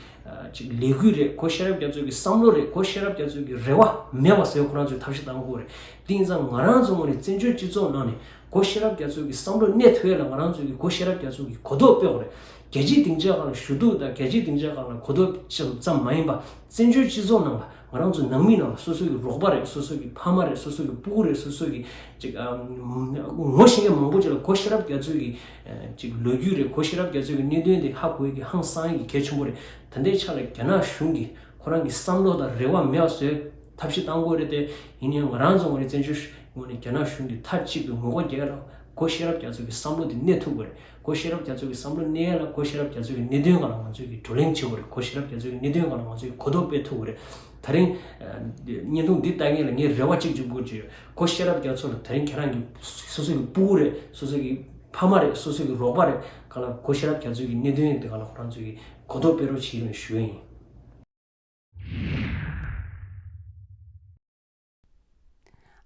ཅིག་ལས་འགུལ་རེད། སྒོ་ཤེས་རབ་རྒྱ་མཚོ་གི་བསམ་བློ་རེད། སྒོ་ཤེས་རབ་རྒྱ་མཚོ་གི་རེ་བ་མེད་པ་བཟོས་ཁོ་རང་ཚོས་ཐབས་ཤེས་བཏང་དགོས་རེད། དེ་ཡིན་ཙང་ང་རང་ཚོ་ངོས་ནས་བཙན་བྱོལ་སྤྱི་ཚོགས་ནང་ནས་སྒོ་ཤེས་རབ་རྒྱ་མཚོ་གི་བསམ་བློ་གནས་ཐུབ་ཡས་ལ་ང་རང་ཚོ་གི་སྒོ་ཤེས་རབ་རྒྱ་མཚོ་གི་གོ་རྟོགས་སྤེལ་དགོས་རེད། རྒྱལ་སྤྱིའི་སྡིངས་ཆ་སྒང་ལ་ཞུ་གཏུག་དང་རྒྱལ་སྤྱིའི་སྡིངས་ཆ་སྒང་ལ་གོ་རྟོགས་ཙམ་མ་ཡིན་པ་བཙན་བྱོལ་སྤྱི་ཚོགས་ནང་ལ་ ང་རང་ཚོ་ནང་མི་ནང་ལ་སོ་སོ་གི་རོགས་པ་རེད། སོ་སོ་གི་ཕ་མ་རེད། སོ་སོ་གི་སྤུ་གུ་རེད། སོ་སོ་གི་ཅིག་ཨ་ངོ་ཤེས་མཁན་མང་པོ་ཅིག་ལ་སྒོ་ཤེས་རབ་རྒྱ་མཚོ་གི་ཨ་ཅིག་ལོ་རྒྱུས་རེད། སྒོ་ཤེས་རབ་རྒྱ་མཚོ་གི་གནད་དོན་དེ་ཧ་གོ་ཡི་གི་ཧང་སང་ཡི་གི་གལ་ཆེན་པོ་རེད། ད་ལྟའི་ཆ་ལ་རྒྱ་ནག་གཞུང་གི་ཁོ་རང་གི་བསམ་བློ་དང་རེ་བ་མེད་པ་བཟོས་ཐབས་ཤེས་བཏང་དགོས་རེད་དེ། ཡིན་ཡང་ང་རང་ཚོ་ངོས་ནས་བཙན་བྱོལ་ངོས་ནས་རྒྱ་ནག་གཞུང་གི་མཐའ་གཅིག་ཏུ་ངོ་རྒོལ་རྒྱག་ཡ་ལ་སྒོ་ཤེས་རབ་རྒྱ་མཚོ་གི་བསམ་བློ་དེ་གནས་ཐུབ་དགོས་རེད། སྒོ་ཤེས་རབ་རྒྱ་མཚོ་གི་བསམ་བློ་གནས་ཡ་ལ་སྒོ་ཤེས་རབ་རྒྱ་མཚོ་གི་གནད་དོན་སྒང་ལ་ང་ཚོས་ཀྱི་བགྲོ་གླེང་བྱེད་དགོས་རེད། སྒོ་ཤེས་རབ་རྒྱ་མཚོ་གི་གནད་དོན་སྒང་ལ་ང་ཚོས་གོ་རྟོགས་སྤེལ་ཐུབ་དགོས་རེད། དེ་རིང་ཨ་བརྙན་ཐུང་འདི་ལྟ་མཁན་ལ་ངས་རེ་བ་གཅིག་ཅིག་འབུལ་གྱི་ཡོད། སྒོ་ཤེས་རབ་རྒྱ་མཚོ་ལ་དེ་རིང་ཁྱེད་རང་གི་སོ་སོ་གི་སྤུ་གུ་རེད། སོ་སོ་གི་ཕ་མ་རེད། སོ་སོ་གི་རོགས་པ་རེད། ག་ལ་སྒོ་ཤེས་རབ་རྒྱ་མཚོ་གི་གནད་དོན་དེ་ག་ལ་ཁོ་རང་ཚོས་ཀྱི་གོ་རྟོགས་སྤེལ་རོགས་བྱེད་ཡོད་ཞུ་ཡ་ཡིན།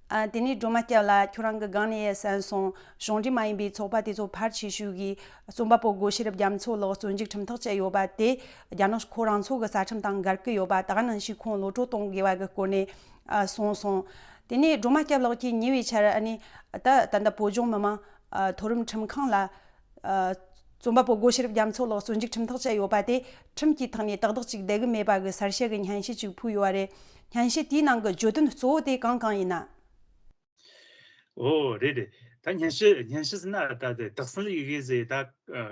ཨ། དེ་ནས་སྒྲོལ་མ་སྐྱབས་ལགས། ཁྱོད་རང་གི་སྒང་ནས་གསན་སོང་། གཞུང་འབྲེལ་མ་ཡིན་པའི་ཚོགས་པ་དེ་ཚོ་ཕལ་ཆེ་ཤོས་ཀྱིས་རྩོམ་པ་པོ་སྒོ་ཤེས་རབ་རྒྱ་མཚོ་ལགས་བཙོན་འཇུག་ཁྲིམས་ཐག་བཅད་ཡོད་པ་དེ་རྒྱ་ནག་ཁོ་རང་ཚོ་གི་རྩ་ཁྲིམས་དང་འགལ་གྱི་ཡོད་པ། ད་ག་ནང་བཞིན་ཁོང་གློད་གྲོལ་གཏོང་དགོས་པ་གི་སྐོར་ནས་ཨ་གསུངས་སོང་། དེ་ནས་སྒྲོལ་མ་སྐྱབས་ལགས་ཀྱིས་ཉེ་བའི་ཆར་ཨ་ནི་ད་ད་ལྟ་བོད་ལྗོངས་མི་དམངས་ཨ་མཐོ་རིམ་ཁྲིམས་ཁང་ལ། ཨ། རྩོམ་པ་པོ་སྒོ་ཤེས་རབ་རྒྱ་མཚོ་ལགས་བཙོན་འཇུག་ཁྲིམས་ཐག་བཅད་ཡོད་པ་དེ་ཁྲིམས་ཀྱི་ཐོག་ནས་ཏག་ཏག་ཅིག་བསྡད་གི་མེད་པ་གི་གསལ་བཤད་ཀྱི་སྙན་ཞུ་ཅིག་ཕུལ་ཡོད་པ་རེད། སྙན་ཞུ་དེའི་ནང་གི་བརྗོད་དོན་གཙོ་བོ་དེ་གང་གང་ཡིན་ན། ཨོ་རེད་རེད། ད་སྙན་ཞུ་སྙན་ཞུ་ཟེར་ན་ད་དེ་དག་སེལ་ཡི་གེ་ཟེར། ད་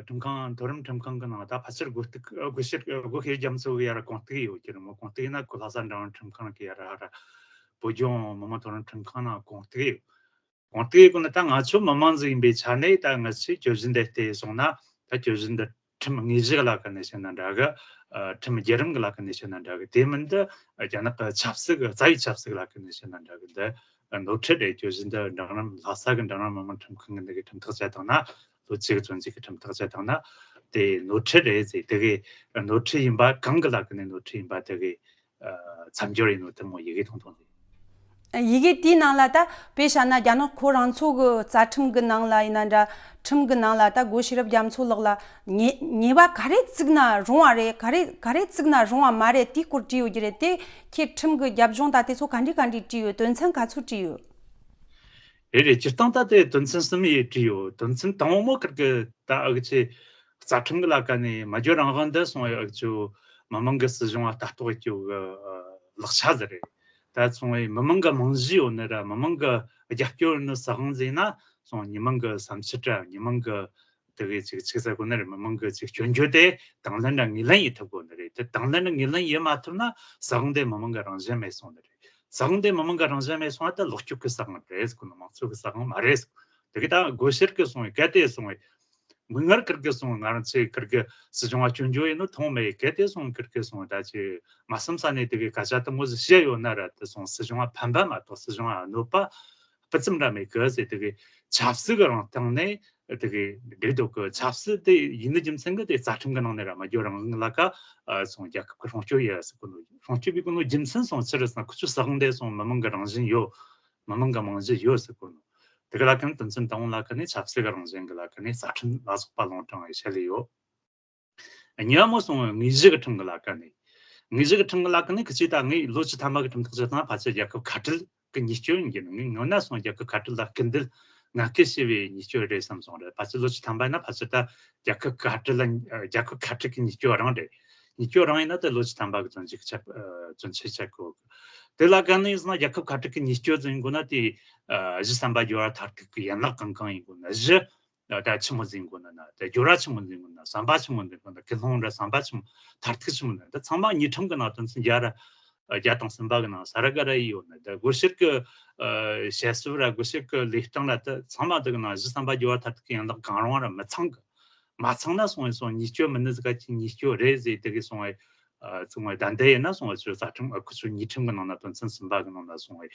ཁྲིམས་ཁང་མཐོ་རིམ་ཁྲིམས་ཁང་གི་ནང་ད་ཕལ་ཆེར་སྒོ་གཏུག་སྒོ་ཤེས་སྒོ་ཤེས་རྒྱ་མཚོ་གི་ཡར་གོང་གཏུག་ཡོད་ཀྱི་རེད་མོ། གོང་གཏུག་ཡིན་ན་ཁོ་ལྷ་ས་འབྲིང་རིམ་ཁྲིམས་ཁང་གི་ཡར་ཧ་ར་བོད་ལྗོངས་མི་དམངས་མཐོ་རིམ་ཁྲིམས་ཁང་ནང་གོང་གཏུག་ཡོད། གོང་གཏུག་གི་སྒོ་ནས་ད་ང་ཚོ་མི་མང་ཟིག་ཡིན་པའི་ཆ་ནས་ད་ང་ཚོས་གྱོད་གཞི་འདི་བལྟས་སོང་ན། ད་གྱོད་གཞི་འདི་ཁྲིམས་དངོས་གཞི་གི་ལ་ཁ་ནས་བཤད་ན་འདྲ་གི། ཨ། ཁྲིམས་བརྒྱུད་རིམ་གི་ལ་ཁ་ནས་བཤད་ན་འདྲ་གི། དེ་མིན་དུ་རྒྱ་ནག་གི་ཆབ་སྲིད་གི་རྩ་བའི་ཆབ་སྲིད་གི་ལ་ཁ་ནས་བཤད་ན་འདྲ་གི། འདི་ནོར་འཁྲུལ་རེད། གྱོད་གཞི་འདི་འབྲིང་རིམ་ལྷ་ས་གི་འབྲིང་རིམ་མི་དམངས་ཁྲིམས་ཁང་གི་འདི་གི་ཁྲིམས་ཐག་བཅད་བཏང་ན། ལོ་གཅིག་གི་བཙོན་འཇུག་གི་ཁྲིམས་ཐག་བཅད་བཏང་ན་དེ་ནོར་འཁྲུལ་རེད་ཟེར། དེ་གི་ནོར་འཁྲུལ་ཡིན་པ་གང་གི་ལ་ཁ་ནས་ནོར་འཁྲུལ་ཡིན་པ་དེ་གི་ཨ། མཚམས་སྦྱོར་ཡིན་ནོ་དེ་མོ་ཡི་གེ་ཐུང་ཐུང་རེད། ཡི་གེ་དེའི་ནང་ལ་ད་དཔེ་བཞག་ན་རྒྱ་ནག་ཁོ་རང་ཚོ་གི་རྩ་ཁྲིམས་གི་ནང་ལ་ཡིན་ན་འདྲ། ཁྲིམས་གི་ནང་ལ་ད་སྒོ་ཤེས་རབ་རྒྱ་མཚོ་ལགས་ལ་ཉེས་ཉེས་པ་ག་རེ་བཙུགས་ན་རུང་བ་རེད། ག་རེ་ག་རེ་བཙུགས་ན་རུང་བ་མ་རེད། དེའི་སྐོར་བྲིས་ཡོད་ཀྱི་རེད་དེ། ཁྱེད་ཁྲིམས་གི་རྒྱབ་ལྗོངས་ད་དེ་ཚོ་ག་འདྲ་ག་འདྲ་བྲིས་ཡོད། དོན་ཚན་ག་ཚོད་བྲིས་ཡོད། རེད་རེད། སྤྱིར་བཏང་ད་དེ་དོན་ཚན་གསུམ་ཡས་བྲིས་ཡོད། དོན་ཚན་དང་པོ་མོ་ཁིར་གི་ད་ཨུ་ཆེ་རྩ་ཁྲིམས་གི་ལ་ཁ་ནས་མ་བརྗོད་རང་དབང་འདི་སོང་བའི་ཨུ་ཆོ་མི་མང་གི་སྲིད་གཞུང་ལ་ལྟ་རྟོག་བྱེད་རྒྱུ་གི་ལག་ཆ་ཟིག་རེད། ད་སོང་བའི་མི་མང་གི་རྨང་གཞི་ཡོད་ནི་ར། མི་མང་གི་རྒྱབ་སྐྱོར་ཡོད་ནི་སྲིད་དབང་ཟིག་ཡིན་ན། སོང་མི་མང་གི་བསམ་འཆར་ར། མི་མང་གི་དེ་གི་ཅིག་ཅིག་ཟེར་དགོས་ནི་རེད། མི་མང་གི་ཅིག་སྐྱོན་བརྗོད་དེ་དང་ལེན་ར་ངོས་ལེན་ཡེད་ཐུབ་དགོས་ནི་རེད། དེ་དང་ལེན་ར་ངོས་ལེན་ཡེད་མ་ཐུབ་ན་སྲིད་དབང་དེ་མི་མང་གི་རང་བཞིན་མེད་སོང་ནི་རེད། སྲིད་དབང་དེ་མི་མང་གི་རང་བཞིན་མེད་སོང་བ་དེ་ལོག་སྤྱོད་ཀྱི་སྲིད་དབང་རེད་ཟེར་གོ་ནོ། དམངས་གཙོ་གི་སྲིད་དབང་མ་རེད་ཟེར་གོ། དེ་གི་ད་སྒོ་ཤེར་གི་སོང་བའི་གལ་ཏེ་སོང་བའི་མིག་སྔར་ཁིར་གི་སོང་བའི་ང་རང་ཚོས་ཁིར་གི་སྲིད་གཞུང་ལ་སྐྱོན་བརྗོད་ཡིན་ནོ་མཐོང་མེད། གལ་ཏེ་སོང་བའི་ཁིར་གི་སོང་བའི་ད་ཅི་མ་བསམ་ས་ནས་དེ་གི་སྐད་ཆ་དེ་མོ་ཟིག་བཤད་ཡོད་ན་ར། དེ་སོང་སྲིད་གཞུང་ལ་ཕན་པ་མ་གཏོགས་སྲིད་གཞུང་ལ་གནོད་པ་སྤུ་ཙམ་ར་མེད་གི་ཟེར། དེ་གི་ཆབ་སྲིད་གི་རང་སྟེང་ནས་དེ་གི་འགྲིག་འདུག་གི། ཆབ་སྲིད་དེ་ཡིན་ནི་རྒྱུ་མཚན་གི་དེ་རྩ་ཁྲིམས་གི་ནང་ནས་ར་མ་བརྗོད་རང་དབང་ལ་ཁ་ཨ་སོང་རྒྱལ་ཁབ་གི་སྲུང་སྐྱོབ་ཡེད་ཟེར་གོ་ནོ། སྲུང་སྐྱོབ་ཡེད་གོ་ནོ་རྒྱུ་མཚན་སོང་ཕྱིར་སོང་ཁུ་ཆུ་ས་ཁང་དེ་སོང་མི་མང་གི་རང་བཞིན་ཡོད། མི་མང་གི་རྨང་གཞི་ཡོད་ཟེར་གོ་ནོ། དེ་གི་ལ་ཁ་ནས་དོན་ཚན་དང་པོ་ལ་ཁ་ནས་ཆབ་སྲིད་གི་རང་བཞིན་གི་ལ་ཁ་ནས་རྩ་ཁྲིམས་ལ་སོགས་པ་ལུང་དྲངས་ཡེ་བཤད་ལེ་ཡོད། གཉིས་པ་མོ་སོང་དངོས་གཞི་གི་ཁྲིམས་གི་ལ་ཁ་ནས། དངོས་གཞི་གི་ཁྲིམས་གི་ལ་ཁ་ནས་ཁི་ཆོས་ད་ངས་ལོ་བཅུ་ཐམ་པ་གི་ཁྲིམས་ཐག་བཅད་སྟངས་ཕལ་ཆེར་རྒྱལ་ཁབ་ཁ་བྲལ་གི་ཉེས་སྤྱོད་ཡིན་གྱི། ངས་སྔོན་ན་སོང་རྒྱལ་ཁབ་ཁ་བྲལ་ལ་སྐུལ་འདེད་ངན་སྐུལ་བྱས་པའི་ཉེས་སྤྱོད་རེད་བསམ་སོང་རེད། ཕལ་ཆེར་ལོ་བཅུ་ཐམ་པ་ཡིན་ན་ཕལ་ཆེར་ད་རྒྱལ་ཁབ་ཁ་བྲལ་ལ་རྒྱལ་ཁབ་ཁ་བྲལ་གི་ཉེས་སྤྱོད་རང་རེད། ཉེས་སྤྱོད་རང་ཡིན་ན་ད་ལོ་བཅུ་ཐམ་པ་གི་བཙོན་འཇུག་ཆད་ཨ་བཙོན་འཇུག་ཆད་དགོས། དེ་ལ་དགའ་ནི་ཡིན་ན་རྒྱལ་ཁབ་ཁ་བྲལ་གི་ཉེས་སྤྱོད་ཟིན་དགོས་ན་དེ་ཨ་གཞི་བསམ་པ་སྦྱོར་བ་མཐར་ཐུག་གི་ཡན་ལག་གང་གང་ཡིན་དགོས་ན། གཞི་ད་ཆི་མོ་འཛིན་དགོས་ན་ན། ད་སྦྱོར་བ་ཆི་མོ་འཛིན་དགོས་ན། བསམ་པ་ཆི་མོ་འཛིན་དགོས་ན། ཀུན་སློང་ར་བསམ་པ་ཆི་མོ་མཐར་ཐུག་ཆི་མོ་འཛིན། ད་ཚང་མ་དངོས་ཁྲིམས་ཀྱི་ནང་དོན་ཚན་བརྒྱ་ར་བརྒྱ་དང་གསུམ་པ་གི་ནང་ས་ར་ག་ར་ཡི་ཡོད་ན། ད་སྒོ་ཤེར་གི་ཨ་བཤད་སྲོལ་ར་སྒོ་ཤེར་གི་ལས་སྟངས་ར་ད་ཚང་མ་དེ་གི་ནང་གཞི་བསམ་པ་སྦྱོར་བ་མཐར་ཐུག་གི་ཡན་ལག་གང་རུང་བ་ར་མི་ཚང་གི། མ་ཚང་ན་སོང་ཡིན་སོང་ཉེས་སྤྱོད་མིན་ནི་ཟིག་ག་ཅིག་ཉེས་སྤྱོད་རེད་ཟེར་དེ་གི་སོང་བའི། ཨ་ཚང་མ་ད་འདི་ཡིན་ན་སོང་བའི་ཆོས་རྩ་ཁྲིམས་ཨ་ཁུ་ཆོ་དངོས་ཁྲིམས་གི་ནང་ན་དོན་ཚན་གསུམ་པ་གི་ནང་ན་སོང་བའི།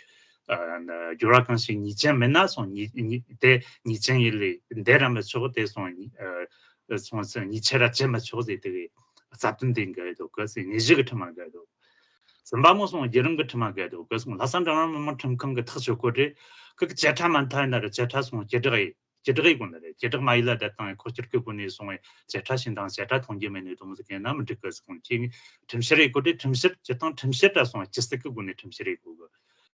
ཨ་ན་སྦྱོར་བ་གང་ཞིག་ཉེས་ཅན་མིན་ན་སོང་ཉེས་ཉེས་དེ་ཉེས་ཅན་ཡིན་ལས་འདས་ར་མི་ཆོག་དེ་སོང་ཨ་སོང་ཚེ་ཉེས་ཆད་ར་བཅད་མི་ཆོག་ཟེར་དེ་གི་རྩ་དོན་དེ་འགལ་འདུག་གི་ཟེར། དངོས་གཞི་གི་ཁྲིམས་མ་འགལ་འདུག། གསུམ་པ་མོ་སོང་བརྒྱུད་རིམ་གི་ཁྲིམས་མ་འགལ་འདུག་གི་སོང་ལྷ་ས་འབྲིང་རིམ་མི་དམངས་ཁྲིམས་ཁང་གི་ཐག་གཅོད་གོ་རེད། ཁི་གི་བཅད་ཁྲ་མ་མཐའ་ཡིན་ན་ར་བཅད་ཁྲ་སོང་བཅད་བསྒྲགས་ཡིན། བཅད་བསྒྲགས་ཡེད་དགོས་ནི་རེད། བཅད་བསྒྲགས་མ་ཡེད་ལ་བསྡད་དང་ཁོ་སྤྱིར་གི་སྒོ་ནས་སོང་བའི་བཅད་ཁྲ་བྱིན་དང་བཅད་ཁྲ་མཐོང་རྒྱུ་མེད་ནས་དུ་མོ་ཟིག་གན་ན་མི་འགྲིག་གི་ཟེར་གོ་ནི། ཁྱེད་ཁྲིམས་བཤེར་ཡེད་དགོས་དེ་ཁྲིམས་བཤེར་སྤྱིར་བཏང་ཁྲིམས་བཤེར་ད་སོང་བའི་སྤྱི་སྲིད་གི་སྒོ་ནས་ཁྲིམས་བཤེར་ཡེད་དགོས་གི།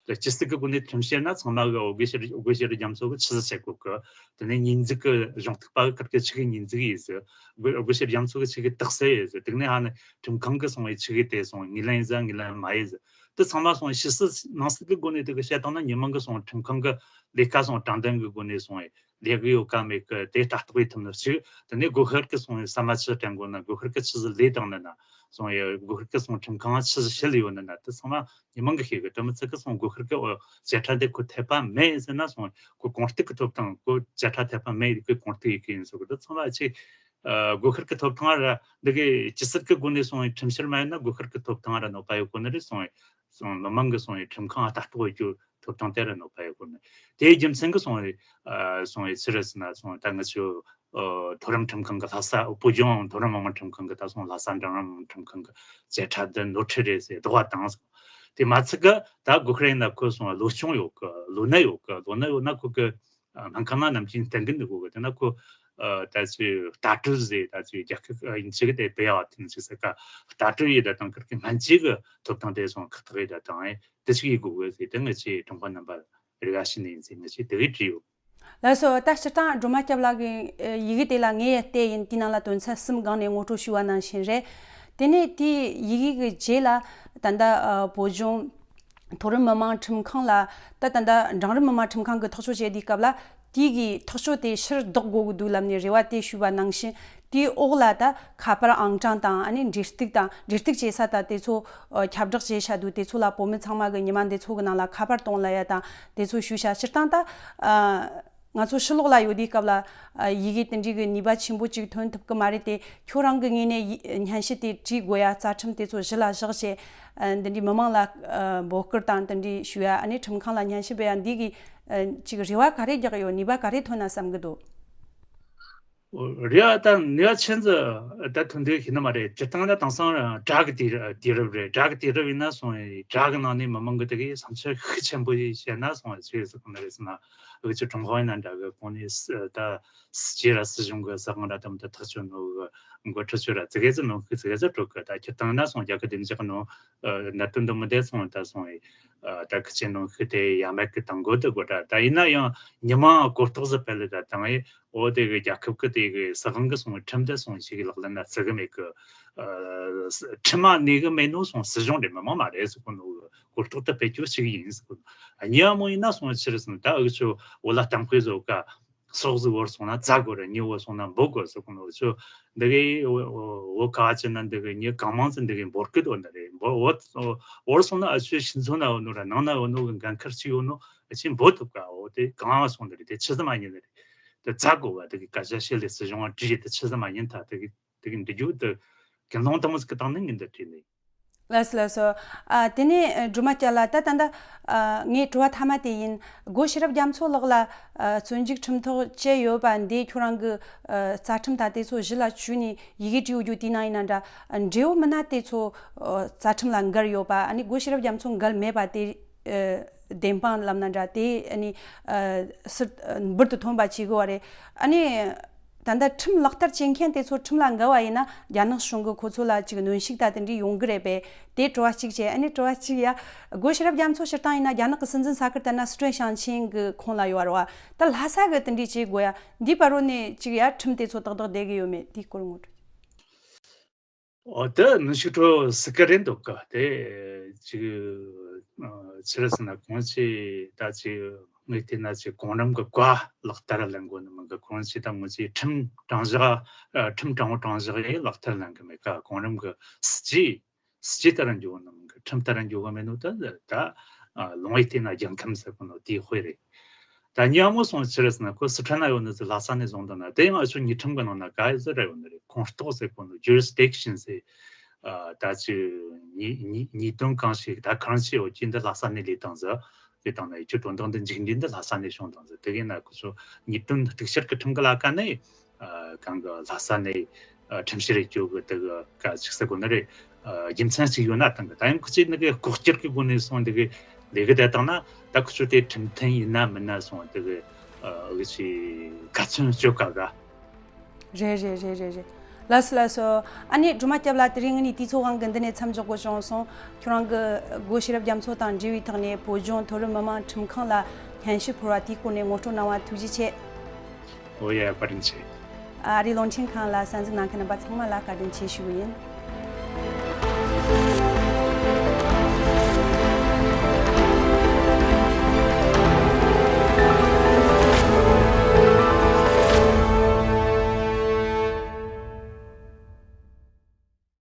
དེ་སྤྱི་སྲིད་གི་སྒོ་ནས་ཁྲིམས་བཤེར་ན་ཚང་མ་གི་ཨོ་དགོས་ཤེར་ཨོ་དགོས་ཤེར་རྒྱ་མཚོ་གི་ཆི་ཟིག་བྱེད་དགོས་གི། དེ་ནས་ཉེས་འཛུགས་གི་གཞུང་གཏུག་པ་གི་ཁིར་གི་ཆི་གི་ཉེས་འཛུགས་ཡེད་ཟེར། ཨོ་དགོས་ཤེར་རྒྱ་མཚོ་གི་ཆི་གི་དག་སེལ་ཡེད་ཟེར། དེ་ནས་ཧ་ནི་ཁྲིམས་ཁང་གི་སོང་བའི་ཆི་གི་དེ་སོང་ངོས་ལེན་ཡེད་ཟེར་ངོས་ལེན་མ་ཡེད་ཟེར། དེ་ཚང་མ་སོང་ཕྱི་སྲིད་ནང་སྲིད་ཀྱི་སྒོ་ནས་དེ་གི་བཤད་སྟངས་ན་མི་མང་གི་སོང་ཁྲིམས་ཁང་གི་ལས་ཀ་སོང་དྲང་བདེན་གྱི་སྒོ་ནས་སོང་ལས་གི་ཡོད་ག་མེད་གི་དེ་ལྟ་རྟོག་ཡེད་ཐུབ་ནི་གཅིག་དེ་ནས་དགོས་ཤེས་ཀྱི་སོང་ས་མ་ཆུ་དྲན་དགོས་ན་དགོས་ཤེས་ཀྱི་ཆུ་ཟིག་ལས་དང་ནི་ན་སོང་ཡ་དགོས་ཤེས་ཀྱི་སོང་ཁྲིམས་ཁང་ཆུ་ཟིག་ཤི་ལ་ཡོད་ནི་ན་དེ་ཚང་མ་མི་མང་གི་ཤེས་གི་དེ་མི་ཚད་གི་སོང་དགོས་ཤེས་ཀྱི་བཅད་ཁྲ་དེ་ཁོ་འཐད་པ་མེད་ཟེར་ན་སོང་ཁོ་གོང་སྟེགས་ཀྱི་ཐོབ་ཐང་ཁོ་བཅད་ཁྲ་འཐད་པ་མེད་ཁོ་གོང་སྟེགས་ཡིན་གི་ཡིན་ཟེར་གི་དེ་ཚང་མ་ཅིག་ཨ་དགོས་ཤེས་ཀྱི་ཐོབ་ཐང་ར་འདི་གའི་སྤྱི་སྲིད་ཀྱི་སྒོ་ནས་སོང་བའི་ཁྲིམས་བཤེར་མ་ཡིན་ན་དགོས་ཤེས་ཀྱི་ཐོབ་ཐང་ར་གནོད་པ་ཡོད་གོ་ནི་རེད་སོང་བའི་སོང་མི་མང་གི་སོང་བའི་ཁྲིམས་ཁང་ལྟ་རྟོག་ཡོད་རྒྱུ་ཐོབ་ཐང་དེ་ར་གནོད་པ་ཡོད་གོ་ནི་དེའི་རྒྱུ་མཚན་གྱི་སོང་བའི་ཨ་སོང་བའི་ཕྱིར་ཟེར་ན་སོང་ད་ང་ཚོ་ཨ་མཐོ་རིམ་ཁྲིམས་ཁང་གི་ལྷ་ས་བོད་ལྗོངས་མཐོ་རིམ་མི་དམངས་ཁྲིམས་ཁང་གི་ད་སོང་ལྷ་ས་འབྲིང་རིམ་ཁྲིམས་ཁང་གི་བཅད་ཁྲ་འདི་ནོར་འཁྲུལ་རེད་ཟེར་ལྡོག་པ་བཏང་སོང་དེ་མ་ཚད་གི་ད་དགོས་ཤེས་ཡིན་ན་ཁོ་སོང་བ་ལོ་ཆུང་ཡོད་གི་ལོ་ན་ཡོད་གི་ལོ་ན་ཡོད་ན་ཁོ་གི་སྨན་ཁང་ནང་ནམ་རྒྱུན་གཏན་འཁེལ་འདུག་གོ་དེ་ན་ཁོ་ད་ཚོའི་ལྟ་གྲུབ་ཟེར་ད་ཚོའི་རྒྱལ་ཁབ་ཡིན་ཚིག་དེ་སྤེལ་ཡག་དེ་ཚོ་ཟེར་ཀ་ལྟ་གྲུབ་ཡིན་ད་དང་ཁིར་གི་སྨན་བཅོས་ཀྱི་ཐོབ་ཐང་དེ་སོང་ཁག་ཐག་ཡིན་ད་དང་དེ་ཚོ་ཡིན་དགོས་གི་ཟེར་དེ་ང་ཚོའི་ཀྲུང་ཧྭ་རྣམ་པ་རེ་བ་ཞུ་ནི་ཡིན་ཟེར་ང་ཚོས་དེ་གི་བྲིས་ཡོད། ལགས་སོ། ད་སྤྱིར་བཏང་སྒྲོལ་མ་སྐྱབས་ལགས་ཀྱི་ཡི་གེ་དེ་ལ་ངས་ཡ་བལྟས་ཡིན་དེའི་ནང་ལ་དོན་ཚན་གསུམ་སྒང་ནས་ངོ་སྤྲོད་ཞུས་པ་ནང་བཞིན་རེད། དེ་ནས་དེའི་ཡི་གེ་གི་རྗེས་ལ་ད་ལྟ་བོད་ལྗོངས་མཐོ་རིམ་མི་དམངས་ཁྲིམས་ཁང་ལ་ད་ད་ལྟ་འབྲིང་རིམ་མི་དམངས་ཁྲིམས་ཁང་གི་ཐག་གཅོད་བྱས་དུས་སྐབས་ལ་དེའི་གི་ཐག་གཅོད་དེ་ཕྱིར་ལྡོག་དགོས་ཀྱི་འདུག་ལབ་ནས་རེ་བ་དེ་ཞུས་པ་ནང་བཞིན་དེའི་འོག་ལ་ད་ཁ་པར་ཨང་གྲངས་དང་ཨ་ནི་འབྲེལ་གཏུག་དང་འབྲེལ་གཏུག་བྱེད་ས་དང་དེ་ཚོ་ཁྱབ་བསྒྲགས་བྱས་བཞག་འདུག་དེ་ཚོ་ལ་བོད་མི་ཚང་མ་གི་ཉི་མ་འདི་ཚོ་གི་ནང་ལ་ཁ་པར་གཏོང་ལ་ཡ་དང་དེ་ཚོ་ཞུས་བཞག་སྤྱིར་བཏང་ད་ང་ཚོ་ཕྱི་ལོགས་ལ་ཡོད་དུས་སྐབས་ལ་ཡི་གེ་དེ་འདྲའི་གི་ནུས་པ་ཆེན་པོ་ཅིག་ཐོན་ཐུབ་གི་མ་རེད་དེ། ཁྱོད་རང་གི་ངོས་ནས་ཡི་སྙན་ཞུ་དེ་བྲིས་དགོས་ཡ་རྩ་ཁྲིམས་དེ་ཚོ་གཞི་ལ་བཞག་བྱས་འདི་འདྲའི་མི་མང་ལ་འབོད་སྐུལ་དང་དེ་འདྲའི་ཞུ་ཡ་ཨ་ནི་ཁྲིམས་ཁང་ལ་སྙན་ཞུ་འབུལ་ཡ་འདི་གི་ཅིག་རེ་བ་ག་རེ་རྒྱག་གི་ཡོད། ནུས་པ་ག་རེ་ཐོན་ན་བསམ་གི་འདུག་རེད་ཨ་ད་ནུས་པ་ཆེན་ཙི་ད་ཐོན་དུས་ཤེས་ནི་མ་རེད། སྤྱིར་བཏང་ད་དེང་སང་སྦྲག་གི་དུས་དུས་རབས་རེད། སྦྲག་གི་དུས་རབས་ཡིན་ན་སོང་བའི་སྦྲག་གི་ནང་ནས་མི་མང་གི་དེ་གའི་བསམ་ཚུལ་ཤུགས་ཆེན་པོ་ཞིག་བཤད་ན་སོང་བའི་ཚོད་ཟིག་གི་ནི་རེད་ཟེར་ན་འུ་ཚོ་ཀྲུང་ཧྭ་ཡིན་ན་འདྲ་གི་གོང་ནས་ད་སྤྱིར་སྲིད་གཞུང་གི་སྲིད་དབང་ར་དམ་དུ་ཐག་གཅོད་ནོ་གི་འགོ་ཁྲིད་ཚོ་ར་ཙི་གེ་ཙི་ནོ་ཤུགས་ཙི་གེ་ཙི་སྤྲོད་གི་ད་ཁྱེད་དང་ན་སོང་རྒྱ་གི་བདེ་འཇགས་ནོ་གནད་དོན་འདི་མི་བདེ་སོང་ད་སོང་བའི་ད་ཁི་ཆེ་ནོ་ཤུགས་དེ་ཡ་མེད་གི་དང་གོ་དུ་གོ་ད་ད་ཡིན་ན་ཡང་ཉི་མ་གོ་རྟོགས་ཟིག་སྤེལ་ལ་ད་དང་ཨེ། འོ་དེ་གི་རྒྱལ་ཁབ་ཀྱི་དེ་གི་སྲིད་དབང་གི་སོང་ཁྲིམས་དེ་སོང་ཞིག་གི་ལག་ལེན་ན་བརྩི་གི་མེད་གི། ཨ་ཁྲིམས་མ་གནས་གི་མེད་ནོ་སོང་སྲིད་གཞུང་རེད་མི་མང་མ་རེད་ཟེར་གོ་ནོ་གོ་རྟོགས་དེ་སྤེལ་རྒྱུ་ཞིག་ཡིན་ཟེར་གོ་ནོ། ཉི་མ་མོ་ཡིན་ན་སོང་ཕྱིར་སོང་ད་འུ་ཆོ་འོ་ལ་གཏམ་དཔེ་བཟོ་ཀ་སྲོག་ཟིག་བོར་སོང་ན་བཙལ་དགོས་རེད། མྱི་བོར་སོང་ན་འབོད་དགོས་ཟེར་གོ་ནོ། འུ་ཆོ་འདི་གི་འོ་ཁ་ཅི་ན་འདི་གི་མྱི་གང་མང་ཟིག་འདི་གི་འབོར་སྐུད་འོ་འདི་རེད། འབོར་འོ་འོ་བོར་སོང་ན་འུ་ཆོའི་ཤིང་ཚོ་ན་འོ་ནོ་ར་ནང་ན་འོ་ནོ་གི་འགན་ཁུར་ཅིག་ཡོད་ནོ། ཨ་ཆེན་འབོད་ཐུབ་ཀ་འོ་དེ་གང་སོང་འདི་རེད། དེ་ཆི་ཟིག་མ་ཡིན་འདི་རེད། དེ་ཛ་གོ་བ་དེ་གི་སྐད་ཆ་བཤད་ལས་སྲིད་གཞུང་བ་བྲིས་དེ་ཆི་ཟིག་མ་ཡིན་ཐ་དེ་གི་དེ་གི་འདི་རྒྱུ་དེ་གི་ལོང་དང་མོ་ཟིག་གི་སྟེང་ནས་ངས་འདི་བྲིས་ནས། ལགས་སོ་ལགས་སོ། ཨ་དེ་ནས་སྒྲོལ་མ་སྐྱབས་ལགས་ད་ད་ད་ངའི་དྲི་བ་མཐའ་མ་དེ་ཡིན། སྒོ་ཤེས་རབ་རྒྱ་མཚོ་ལགས་ལ་བཙོན་འཇུག་ཁྲིམས་ཐག་བཅད་ཡོད་པ་འདི་ཁྱོད་རང་གི་རྩ་ཁྲིམས་དང་དེ་ཚོ་གཞི་ལ་བཅུག་ནས་ཡི་གེ་བྲིས་ཡོད་རྒྱུ་དེའི་ནང་ཡིན་ན་འདྲ། འབྲེལ་ཡོད་མི་སྣ་དེ་ཚོ་རྩ་ཁྲིམས་ལ་འགལ་ཡོད་པ་ཨ་ནི་སྒོ་ཤེས་རབ་རྒྱ་མཚོ་འགལ་མེད་པ་དེ། བདེན་དཔང་ལབ་ན་འདྲ་དེ་ཨ་ནི་སྲིད་འབུར་དུ་ཐོན་པ་བྱེད་དགོས་པ་རེད། ཨ་ནི་ད་ལྟ་ཁྲིམས་ལག་བསྟར་བྱེད་མཁན་དེ་ཚོ་ཁྲིམས་ལ་འགལ་བ་ཡིན་ན་རྒྱ་ནག་གཞུང་གི་ཁོ་ཚོ་ལ་ཅིག་གནོན་ཤུགས་དང་དེ་འདྲའི་ཡོང་གི་རེད་པས། དེ་དྲི་བ་གཅིག་བྱས། ཨ་ནི་དྲི་བ་གཅིག་ཡ། སྒོ་ཤེས་རབ་རྒྱ་མཚོ་སྤྱིར་བཏང་ཡིན་ན་རྒྱ་ནག་གི་སྲིད་འཛིན་ས་ཁུལ་ལྟར་ན་སི་ཁྲོན་ཞིང་ཆེན་གི་ཁོངས་ལ་ཡོད་རེད་བ། ད་ལྷ་ས་གི་དེ་འདྲའི་བྱེད་དགོས་ཡ་འདིའི་བར་རོ་ནས་ཅིག་ཡ་ཁྲིམས་དེ་ཚོ་ཏག་ཏག་བསྡད་གི་ཡོད་མེད་དེའི་སྐོར་ངོ་སྤྲོད། འོ་དེ་ནུ་ཞིག་ཁྲོ་སི་ཀ་རེད་འདུག་ག་དེ་ཅིག་ཕྱི་ར་སི་ན་གོང་ཆེ་ད་ཅིག་ངས་བལྟས་ན་ཅིག་གོང་རིམ་གྱི་བཀའ་ལག་བསྟར་ལེན་དགོས་ནི་མིན་གི། གོང་ཆེ་ད་ངོ་ཆེ་ཁྲིམས་དྲང་གཞག་ཁྲིམས་དྲང་བོ་དྲང་གཞག་ཡིན་ལག་བསྟར་ལེན་གི་མེད་ག་གོང་རིམ་གྱི་སྲིད་ཇུས་སྲིད་ཇུས་ལྟར་འགྱོ་གི་ནི་མིན་གི། ཁྲིམས་ལྟར་འགྱོ་གི་མེད་ནོ་ད་ད་ལུང་བའི་བལྟས་ན་རྒྱལ་ཁམས་ཟེར་གོ་ནོ་དེའི་དཔེ་རེད། ད་ཉམ་མོ་སོང་ཕྱིར་ཟེར་ན་ཁོ་སི་ཁྲོན་ན་ཡོད་ནི་ཚོ་ལྷ་ས་ནས་བཟུང་དང་ན་དེ་ཡང་ཨ་ཆོ་ཉི་ཁྲིམས་གི་ནང་ན་ག་ཡི་ཟི་ར་ཡོད་ནི་རེད། ཁོངས་གཏོགས་ཟེར་གོ་ནོ་ཇུ་རི་སི་ཌིག་ཤན་ཟེར། ཨ་ད་ཅི་ཉི་ཉི་ཉི་དོན་གང་ཞིག་ད་གང་ཞིག་ཡོད་ཀྱི་འདི་ལྷ་ས་ནས་ལས་དང་ཟི་ལས་དང་ན་ཡི་ཆོ་དོན་དག་འདི་འཇིག་འདི་འདི་ལྷ་ས་ནས་བྱུང་དང་ཟི་དེ་གི་ན་ཁོ་ཚོ་ཉི་དོན་གཏུག་བཤེར་གི་ཁྲིམས་གི་ལ་ཀ་ནས། ཨ་གང་གི་ལྷ་ས་ནས་ཨ་ཁྲིམས་བཤེར་རེ་བཅོ་གི་དེ་གི་ག་ཅིག་ཟེར་གོ་ནི་རེད། ཨ་རྒྱུ་མཚན་ཅིག་ཡོད་ན་དང་གི་ད་ཡང་ཁོ་ཅིག་ནི་གི་ལྐོག་གྱུར་གི་སྒོ་ནས་སོང་དེ་གི་ལས་གི་དེ་དང་ན་ད་ཁོ་ཚོ་དེ་ཁྲིམས་མཐུན་ཡིན་ན་མིན་ན་སོང་དེ་གི་ཨ་གི་ཅིག་ག་ཚོད་བཅོ་ག་ག་རེད་རེད་རེད་རེད་རེད། ལགས་སོ་ལགས་སོ། ཨ་ནི་སྒྲོལ་མ་སྐྱབས་ལགས་དེ་རིང་ངི་ནི་དུས་ཚོད་དབང་གི་འདི་ནས་མཚམས་འཇོག་དགོས་བྱུང་སོང་། ཁྱོད་རང་གི་སྒོ་ཤེས་རབ་རྒྱ་མཚོ་དང་འབྲེལ་བའི་ཐོག་ནས་བོད་ལྗོངས་མཐོ་རིམ་མི་དམངས་ཁྲིམས་ཁང་ལ་སྙན་ཞུ་ཕུལ་བ་དེའི་སྐོར་ནས་ངོ་སྤྲོད་གནང་བ་ཐུགས་རྗེ་ཆེ། ཨོ་ཡ་བཀའ་དྲིན་ཆེ། ཨ་རིའི་རླུང་འཕྲིན་ཁང་ལ་གསན་གཟིགས་གནང་མཁན་རྣམ་པ་ཚང་མ་ལ་བཀའ་དྲིན་ཆེ་ཞུ་གི་ཡིན།